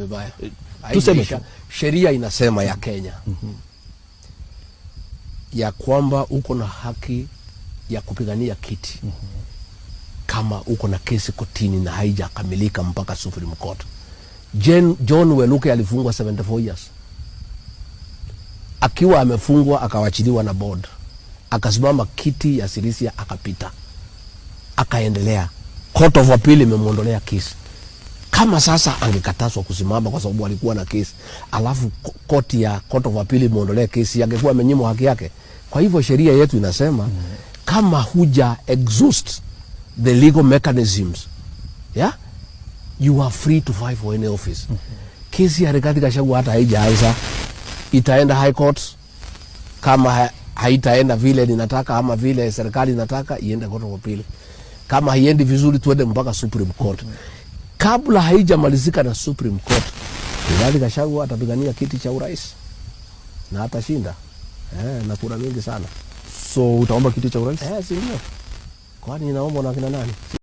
vibaya. Tuseme Haijaisha. Tu. Sheria inasema ya Kenya ya kwamba uko na haki ya kupigania kiti kama uko na kesi kotini na haijakamilika mpaka Supreme Court. John Waluke alifungwa 74 years. Akiwa amefungwa akawachiliwa na board, akasimama kiti ya Sirisia akapita, akaendelea. Court of Appeal imemwondolea kesi. Kama sasa angekatazwa kusimama kwa sababu alikuwa na kesi, alafu koti ya Court of Appeal imuondolee kesi, angekuwa amenyimwa haki yake. Kwa hivyo sheria yetu inasema kama huja exhaust the legal mechanisms, yeah, you are free to vie for any office. Kesi ya Rigathi Gachagua hata haijaanza, itaenda High Court. Kama haitaenda vile ninataka ama vile serikali inataka, iende Court of Appeal. Kama haiendi vizuri, tuende mpaka Supreme Court. Kabla haijamalizika na Supreme Court, Rigathi Gachagua atapigania kiti cha urais na atashinda na kura mingi sana. So utaomba kiti cha urais? Eh, si ndio? Kwani inaombwa na kina nani?